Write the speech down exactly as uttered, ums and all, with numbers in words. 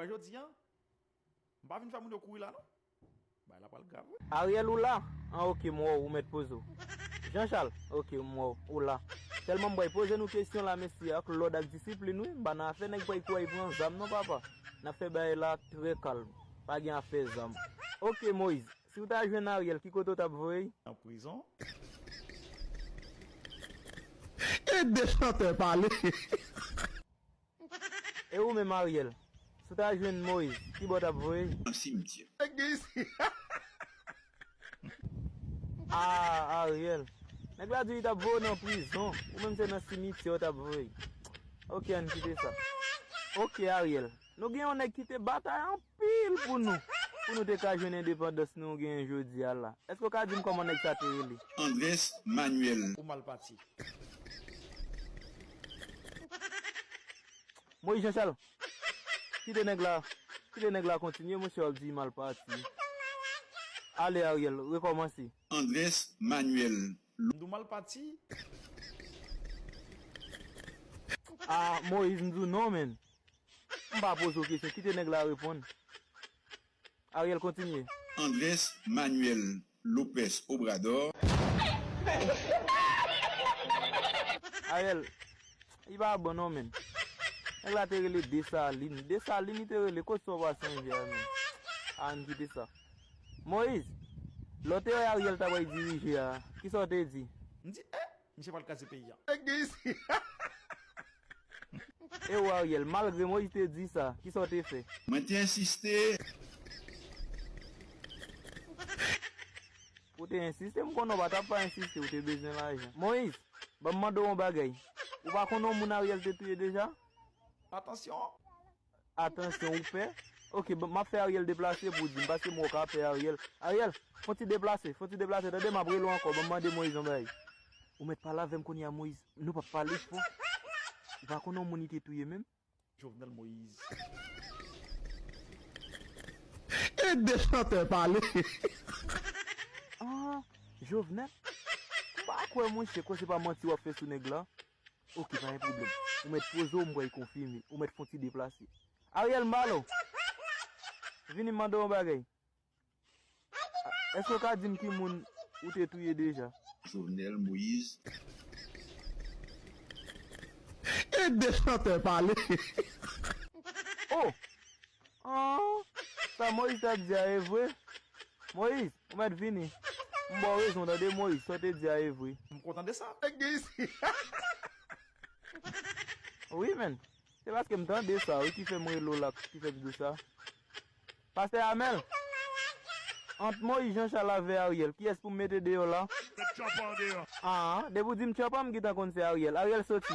Jodi a, m pa vin fè moun yo kouri la non. Bagay la pral grav wi. Ariel ou la? An ok m wè w, ou mèt poze w. Jean Charles, ok m wè w, ou la. Sèlman m pral poze nou kesyon la mesye ak lòd ak disiplin wi, m pa nan afè nèg pral kouri pran zam non papa. N ap fè bagay la trè kalm, pa gen afè zam. Ok Moyiz, si w ta jwenn Ariel ki kote w t ap voye l? Nan prizon. E de chantè pale. E ou menm Ariel, si w ta jwenn Moyiz, kibò w t ap voye l? Nan simityè. Nèg gen isi. Ah Ariel, nèg la di w li t ap voye w nan prizon, ou menm se nan simityè w t ap voye l. Ok ann kite sa. Ok Ariel, nou gen yon nèg ki te batay anpil pou nou, pou nou te ka jwenn endepandans nou genyen jodi a la. Èske w ka di m kòman nèg sa te rele? Andrès Manuel. Ou mal pati. Moyiz Janchal, kite nèg la, kite nèg la kontinye monchè w ap di mal pati. Ale Ariel, rekòmanse. Andrès Manuel. M di w mal pati. Ah Moyiz m di w non menn. M pa poze w kesyon, kite nèg la reponn. Ariel kontinye. Andrès Manuel Lopez Obrador. Ariel, li pa bon non menn. Nèg la te rele Desalin. Desalin li te rele, kot sa w pa sonje a menn? Ann kite sa. Moyiz, lè w te wè Ariel ta pral dirije a, kisa w te di? M di eh, misye pral kraze peyi a. Nèg gen isi. E w Ariel, malgre Moyiz te di sa, kisa w te fè? Mwen te ensiste. Ou te ensiste, m konnen w pa t ap pa ensiste, ou te bezwen lajan. Moyiz, ban m mande w yon bagay. Ou pa konn yon moun Ariel te touye deja? Atansyon. Atansyon, ou pè? Ok, m ap fè Ariel deplase pou w di m, paske m wè w ka pè Ariel. Ariel, fon ti deplase, fon ti deplase, tande m ap rele w ankò, ban m mande Moyiz yon bagay. Ou mèt pale avè m kounye a Moyiz, nou p ap pale fò. Ou pa konn yon moun li te touye menm? Jovenel Moïse. E de chantè pale. Ah, Jovenel? M pa kwè monchè, kwè se pa manti w ap fè sou nèg la. Ok, pa gen pwoblèm. Ou mèt poze w, m pral konfime. Ou mèt fon ti deplase. Ariel, m pale w. Vini m mande w yon bagay. Èske w ka di m ki moun ou te touye deja? Jovenel Moïse. E de chantè pale. Oh! Ah! Sa Moïse t ap di a e vre? Moïse, ou mèt vini. M ba w rezon tande Moïse, sa w te di a e vre. M kontan de sa. Nèg gen isi. Wi menn. Se paske m tande sa wi ki fè m rele w la, ki fè m di w sa. Pastè Amel, ant Moyiz Janchal avè Ariel, kiyès pou m mete deyò la? Met Tchòpan deyò. Ah, depi w di m Tchòpan, m gentan konn se Ariel. Ariel soti.